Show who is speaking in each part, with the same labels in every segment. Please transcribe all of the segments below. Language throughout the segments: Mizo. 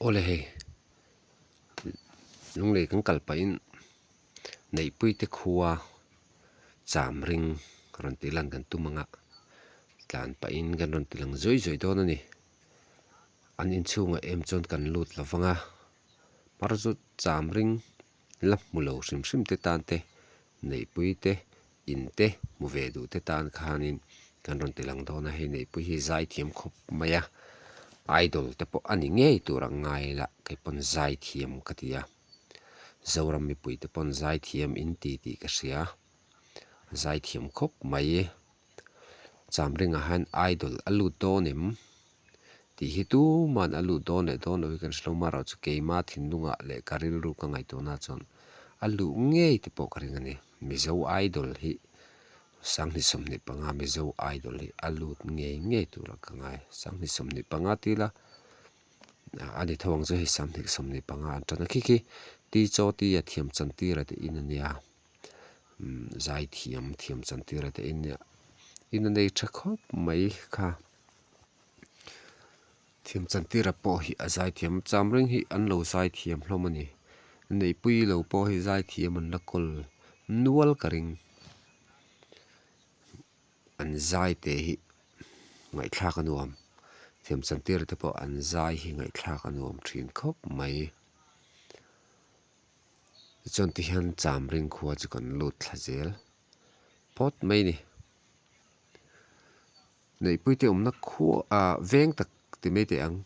Speaker 1: Awle hei lunglei kan kal pahin Neihpuite khua cham ring rawn tih lan kan tum ang a, tlan pahin kan rawn ti lang zuai zuai dawn a ni. An inchhungah em chuan kan lut lo vang a, hmar chu cham ring la hmu lo hrim hrim te tan te, Neihpui te, in te hmu ve duh te tan khanin kan rawn ti lang dawn a, hei Neihpui hi zaithiam khawp mai a, idol te pawh a ni ngei tur ang ngai ila kei pawn zaithiam ka ti a, Zoram mipui te pawn zaithiam in ti tih ka hria, zaithiam khawp mai. Chamringah hian idol a lut dawn em? Tih hi tuman a lut dawn leh dawn lo hi kan hre lo marawh chu keima thinlungah leh ka rilru ka ngaihtuahna chuan a luh ngei te pawh ka ring a ni. Mizo Idol hi Sanghni 25 Mizo Idol hi a lut ngei ngei tura ka ngai. Sanghni 25 ti ila a ni tho ang chu hei Sanghni 25 an tan a khi khi Ti Chaw Ti a thiam chan tir a tih in a nia. Zaithiam thiam chan tir a tih in nia. In a nei tha khawp mai kha. Thiam chantira pawh hi a zaithiam cham reng hi an lo zaithiam hlawm a ni. Neihpui lo pawh hi zaithiam an la kawl nual ka ring. An zai te hi ngaihthlak a nuam. Thiam chantira te pawh an zai hi ngaihthlak a nuam thin khawp mai. Tichuan tihian cham ring khua chu kan lut thla zel phawt mai a ni. Neihpuite awmna khua ah veng tak ti mai teh ang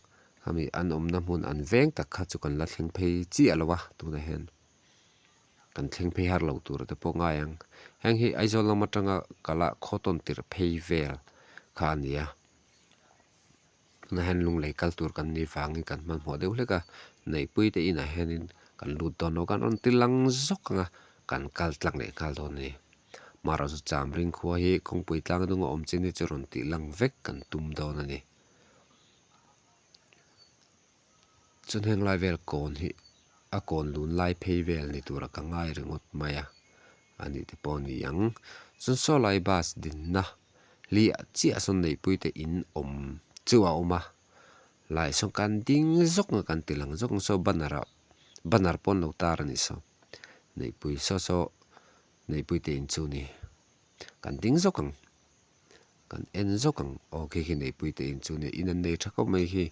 Speaker 1: khami an awmna hmun an veng tak kha chu kan la thleng phei chiah lo a tunah hian kan thleng phei har lo tur te pawh ngai ang heng hi Aizawl lam atanga kala khaw tawn tirh phei vel kha a ni a tunah hian lunglei kal tur kan nih vangin kan hmanhmawh deuh hlek a Neihpuite inah hianin kan lut dawn lo kan rawn ti lang zawk ang a kan kal tlang leh nghal dawn a ni. Marawh chu Chamring khua hi kawngpui tlang dung a awm chin hi chu rawn tih lang vek kan tum dawn a ni. Chuan heng lai vel kawn hi a kawn lun lai phei vel ni tura ka ngai ringawt mai a, a nih te pawh a ni ang. Chuan saw lai bus dinna hliah chiah sawn neihpui te in awm chu a awm a, laiah sawn kan ding zawk ang a kan ti lang zawk ang saw banner ah banner pawh an lo tar a nih saw neihpui saw saw. Neihpui te in chu ni. Kan ding zawk ang. Kan en zawk ang. Aw khi khi neihpui te in chu ni. In an nei tha khawp mai khi.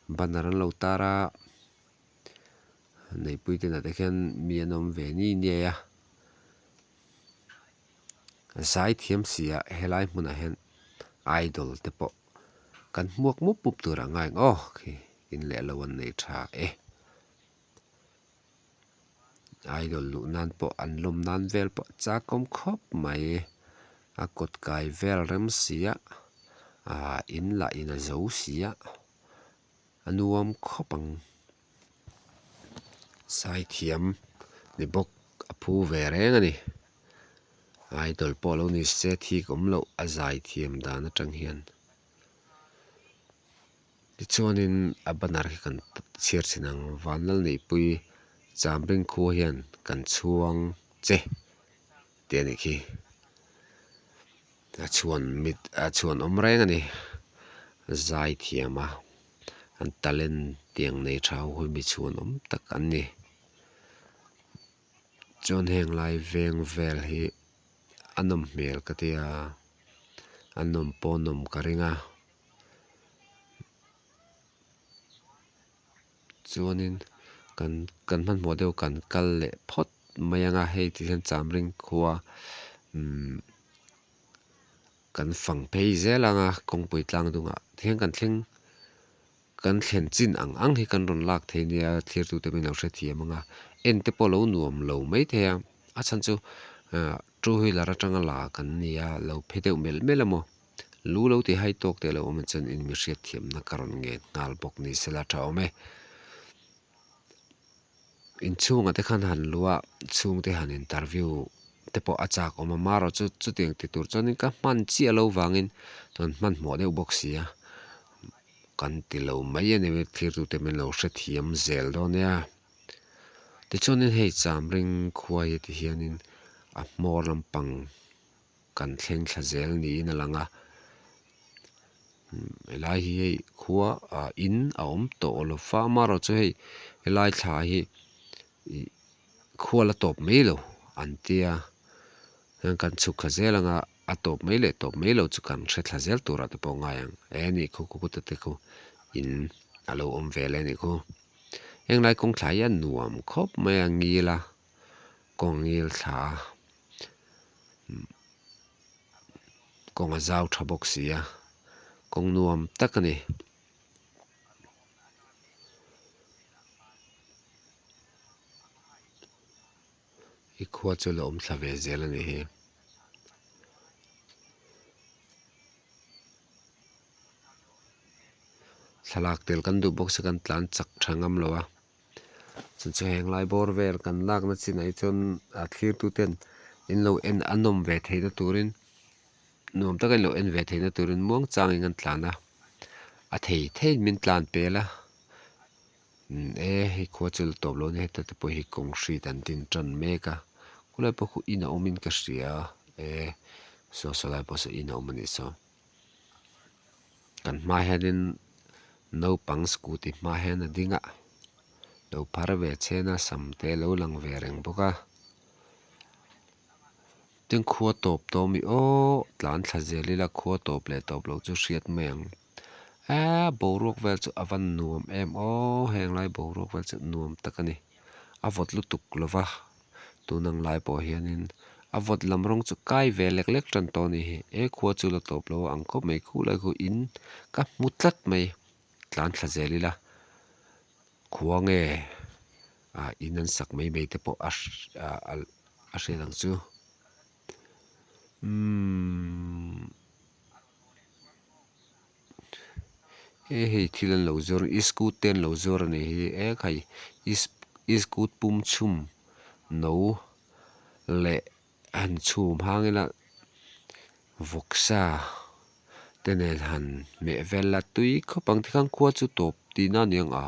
Speaker 1: Banner an lo tar a. Neihpui te inah te khian mi an awm ve ni niai a. Zai thiam si a helai hmunah hian idol te pawh kan hmuak mup mup tur a ngai ang aw khi in leh lo an nei tha e. Idol luh nan pawh an lawm nan vel pawh a chakawm khawp mai a kawt kai vel rem si a ahh in lah in a zo si a a nuam khawp ang zaithiam ni bawk a phu ve reng a ni idol pawh lo ni se thik awm loh a zaithiam dan atang hian. Tichuanin a banner hi kan chhiar chhin ang Vanlal Neihpui Chambring khua hian kan chhuang che tih a nih khi a chhuan mit a chhuan awm reng a ni zai thiam a an talent tiang nei tha ho hi mi chhuan awm tak an ni chuan heng lai veng vel hi a nawm hmel ka tia a nawm pawh a nawm ka ring a. Chuanin kan kan hmanhmawh deuh kan kal leh phawt mai ang a hei ti hian Chamring khua umm kan fang phei zel ang a kawngpui tlang dungah tihian kan thleng kan thlen chin ang ang hi kan rawn lak thei nia thlirtute min lo hrethiam ang a en te pawh lo nuam lo mai thei a a chhan chu ah two wheeler atanga la kan nia lo phe deuh melh melh a maw. Lu lo ti hai tawk te lo awm chuan in mi hriat thiamna ka rawn ngen nghal bawk ni sela tha awm e. Inchhungah te khan han luh a chhungte han interview te pawh a chak awm a marawh chu chutiang ti tur chuanin ka hman chiah lo vangin chuan hmanhmawh deuh bawk si a kan ti lo mai a ni thirtute min lo hrethiam zel dawn nia. Tichuanin hei Chamring khua hi ti hianin a hmawr lampang. Kan thleng thla zel niin a lang a. Helai hi hei khua ah in a awm tawh lo va amaherawhchu hei helai thla hi ih khua la tawp mai lo an tia hian kan chhuk thla zel anga a tawp mai leh tawp mai lo chu kan hre thla zel turah te pawh a ngai ang e ni khu khu ta te khu in a lo awm ve leh a nih khu heng lai kawng thla hi a nuam khawp mai a ngil a kawng ngil thla a. Kawng a zau tha bawk si a, kawng nuam tak a ni. I khua chu la awm thla ve zel a nih hi. Thlalak tel kan duh bawk se kan tlan chak tha ngam lo a. Chu chu heng lai bawr vel kan lakna chinah hi chuan a thlirtu ten in lo en a nawm ve theihna turin nuam taka in lo en ve theihna turin muang changin an tlan a, a thei theiin min tlan pel a e hei khua chu la tawp lo a ni heta te pawh hi kawng hrit an din tan mek a khulai pawh khu in a awmin ka hria e saw saw lai pawh saw in a awm a nih saw. Kan hma hianin naupang scooty hma hian a ding a, lo phar ve chhen a sam te lo lang ve reng bawk a. Tin khua tawp tawh ami aw tlan thla zel ila khua tawp leh tawp loh chu hriat mai ang. Eee boruak vel chu a va nuam em aw heng lai boruak vel chu nuam tak a ni. A vawt lutuk lo va. Tun ang lai pawh hianin a vawt lam rawng chu kai ve lek lek tan tawh a ni hi. He khua chu la tawp lo a ang khawp mai khulai khu in ka hmu tlat mai tlan thla zel ila khua nge ah in an sak mai mai te pawh a a hriat ang chu umm. He hei thil an lo zawr iskut te an lo zawr a nih hi e khai iskut pum chhum no leh han chhum hang ila vawksa te nen han hmeh vel a tui khawp ang tikhan khua chu tawp tihna a ni ang a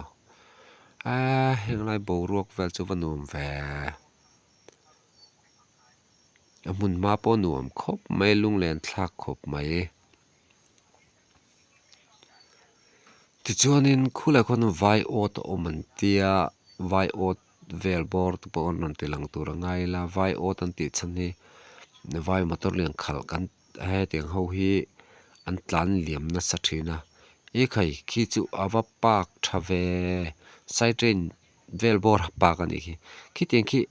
Speaker 1: aaa henglai boruak vel chu va nuam ve. A hmun hma pawh nuam khawp mai lunglen thlak khawp mai. Tichuanin khulai khuan vai awt a awm an tia vai awt vel bawr te pawh an rawn ti lang tur a ngai ila vai awt an tih chhan hi vai motor lian khalh kan hetiang ho hi an tlan liam nasa thin a ekhai khi chu a va park tha ve side train vel bawr a park a nih khi khitiang khi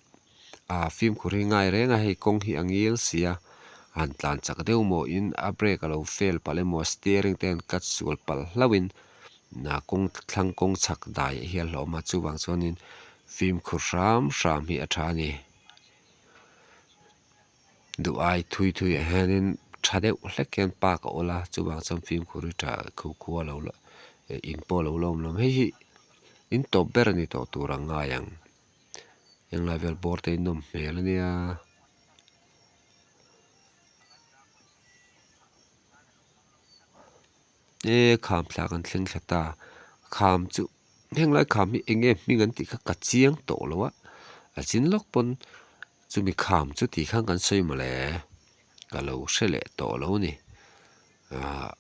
Speaker 1: ah fimkhur hi ngai reng a hei kawng hi a ngil si a han tlan chak deuh maw in a brake a lo fail palh emaw steering te an cut sual palh hlauh in ah kawng thlang kawng chhak dai hi a hlawm a chuvang chuanin fimkhur hram hram hi a tha a ni duh ai thui thui ah hianin tha deuh hlek hian park a awl a chuvang chuan fimkhur hi tha khukhua lo la in pawh a lo la awm lo hei hi in tawp ber a ni tawh tur ang ngai ang. Englai vel bawr te hi nawm hmel a nia. E kham thla kan thleng thla ta kham chu henglai kham hi eng nge hming an tih kha ka chiang tawh lo a a chin lawk pawn chumi kham chu tih khan kan sawi mawle ka lo hre leh tawh lo a ni ah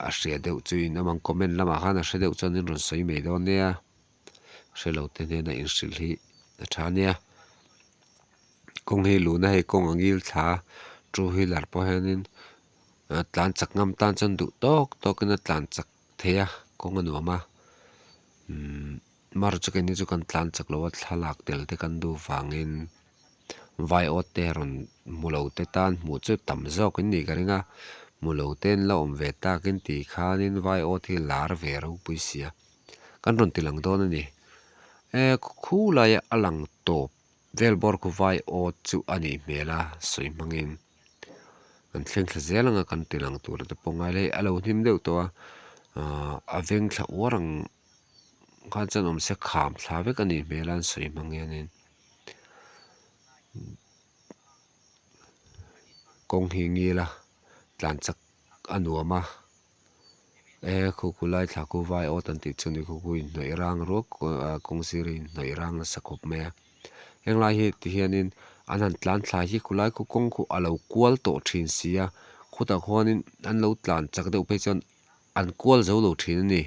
Speaker 1: a hria deuh chu in awm ang comment lamah khan a hre deuh chuan in rawn sawi mai dawn nia. Hre lo te hnena inhrilh hi a tha ania. Kawng hi luhna hei kawng a ngil thla a two wheeler pawh hianin tlan chak ngam tan chuan duh tawk tawkin a tlan chak thei a kawng a nuam a umm mar chu keini chu kan tlan chak lo a thlalak tel te kan duh vangin vai awt te rawn hmu lo te tan hmuh chu tam zawk in nih ka ring a hmu lo te an la awm ve takin tih khanin vai awt hi lar ve ropui sia. Kan rawn ti lang dawn a ni. E khu laia a lang tawp vel bawr khu vai awt chu a nih hmel a sawi hmangin kan thleng thla zel anga kan ti lang tur te pawh ngai la hei a lo hnim deuh tawh a ahh a veng thla uar ang khan chuan awm se kham thla vek a nih hmel a an sawi hmang hianin kawng hi ngil a tlan chak a nuam a. E khu khu lai thla khu vai awt an tih chu ni khu khu inhnawih rang ruak ah kawng sir hi inhnawih rang nasa khawp mai a heng lai hi ti hianin an han tlan thla hi khulai khu kawng khu a lo kual tawh thin si a khutah khuanin an lo tlan chak deuh phei chuan. An kual zo lo thin a ni.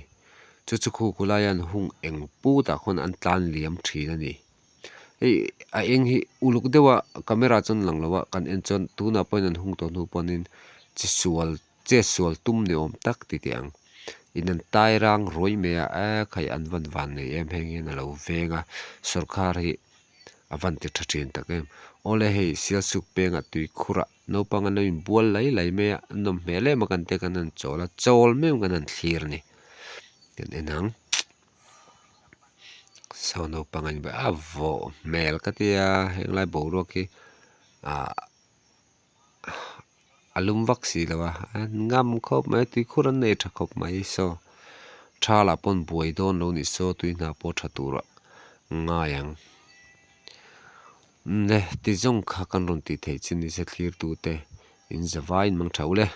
Speaker 1: Chu chu khu khu laia an hung eng putah khawn an tlan liam thin a ni. Hei a eng hi uluk deuha camera chuan lang lo a kan en chuan tunah pawhin an hung tawh hnu pawhin chi sual che sual tum ni awm tak ti teh ang. In an tai rang ruai mai a e khai an van van nei em heng hian a lo veng a sawrkar hi a van ti tha thin tak em. Awle hei Sialsuk pengah tuikhurah. Naupang an lo inbual lai lai mai a, an nawm hmel em a kan te kan han chawl a, chawl meuh kan han thlir a ni. Kan en ang. Saw naupang an inbual a vawh hmel ka tia henglai boruak hi ah a lum vak si lo a, an ngam khawp mai a tuikhur an nei tha khawp mai saw tha lah pawn buai dawn lo nih saw tui hna pawh tha turah ngai ang. Le ti zawng kha kan rawn tih theih chin nise thlirtute in zavaiin mang tha u le.